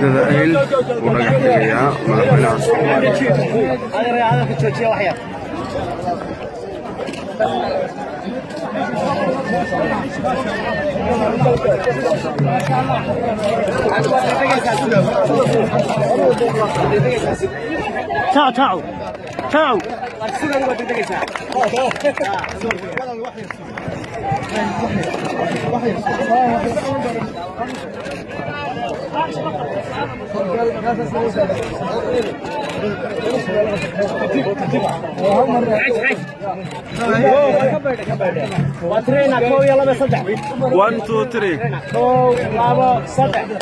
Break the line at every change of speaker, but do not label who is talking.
Wadada Eyl buu dhagax dhigayaa madaxweynaha Soomaaliya.
Hadalka joojiya wax yar. Ciao, ciao. Ciao. Waa trena 1 2 3.
1 2 3.
1 2 3.
Waa madaxweynihii Soomaaliya.